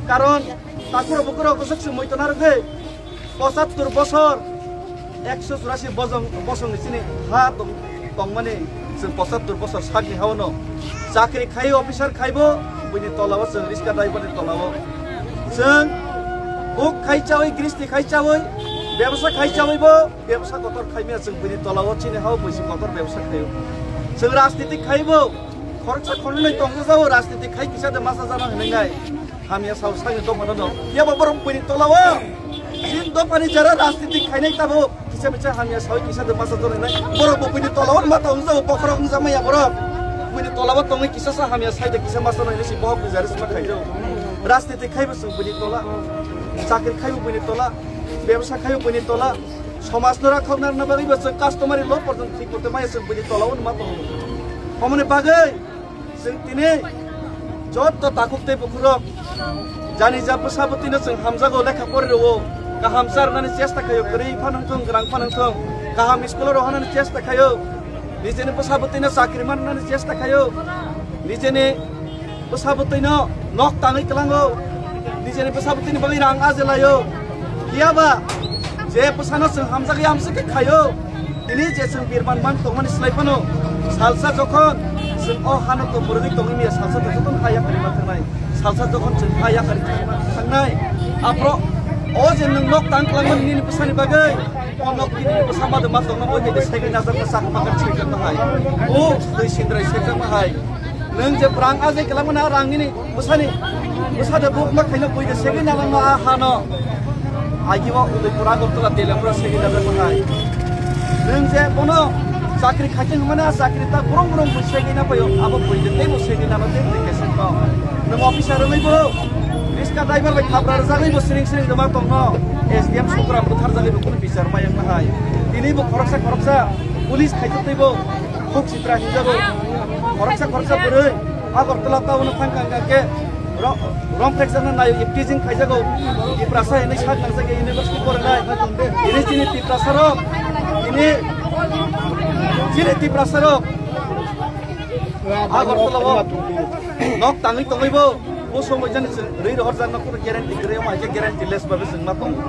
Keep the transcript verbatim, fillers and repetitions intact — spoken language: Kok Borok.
Karon takhurok bukurok bwswk se muitu narwgwi pochattor bosor, ekso churasi bosong, bosongni chini ha tong-, tongmani chwng pochattor bosor sakni hao no chakri khai, officer khaibo, buini tolao chwng riska driver ni tolao chwng huk khai chawi, gristi khai chawi, bebsa khai chawi bo, bebsa kotor khaimya chwng buini tolao chini hao buisi kotor bebsa khaio. Chwng rajniti khaibo, khoroksa khoroknwi tongjago, rajniti khai kisa de masa jana hinwi nai. Hamya sao sakni dophano no. Yabo borok buini tolao. Jin dophani jara rajniti khainai tabo. Kisa misa hamya sao kisa de masa jana hinwi nai. Borok bo buini tolao ma tongjago, bokhorok wngjakmaya borok. Buini tolao tongwi kisa sa hamya sai de kisa masa jana hinwi si bohok ni jari sima khaijago. Rajniti khaibo chwng buini tola. Chakri khaibo buini tola. Bebsa khaibo buini tola. Somajno rakhokna bagwi bo chwng customary law porjon thik mote maya chwng buini tolao ma tongo. Omoni bagwi chwng tini jotto takhuk tei bukhurok jani ja bwsa bwtwino chwng hamjago, lekha pori rwo, kaham cha rwnani chesta khaio, kwrwi phano wngthong, gwrang phano wngthong, kaham school-o rohornani chesta khaio, nijeni bwsa bwtwino chakri manrwnani chesta khaio, nijeni bwsa bwtwino nok tangwi kwlango, nijeni bwsa bwtwini bagwi rang ajelaio. Phiyaba je bwsano chwng hamjagwi amswk khe khaio, tini je chwng birman man tongmani slai phano, salsa jokhon chwng o hano to mwrwgwi tongwi maya, salsa to jokhon ha yakarwi man thangnai, salsa jokhon chwng ha yakarwi thangnai, aphro o je nwng nok tang kwlangmani nini bwsani bagwi, o nok nini bwsa madwma tongma bo nini segwi najakma chakma kan segjakma hai, o twi sindrai segjakma hai. Nwng je brang ajai kwlangmani a rang nini bwsani, bwsa de buk ma khaino bui de segwi nalangma a hano. Agi o Udaipur Agartala Teliapura segwi nalangma hai. Nwng je bono chakri khaiteng hwnmani a chakri ta brong brong bui segwi na paio, abo bui de tei bo segwi nalo tei bui kesek no. Nwng officer wngwi bo riska driver bai thapra rwjagwi bo siring siring rwma tongno. S D M Sukra butharjagwi bo kunu bichar ma yang ma hai. Tini bo khoroksa khoroksa police khaitotwi bo Khuk sitra hinjago. Khoroksa khoroksa bwrwi Agartala town-o thang kang kang khe ro-, rom phrekjakna naio, teasing khaijago. Tiprasa hinwi sak nangjak university porinai. Ini chini Tiprasa rok, ini chini Tiprasa rok Agartala-o nok tangwi tongwi bo, bo somoi jani rwi rohorjakna kuno guarantee kwrwi, omo hai khe guarantee less babe chwng ma tongo.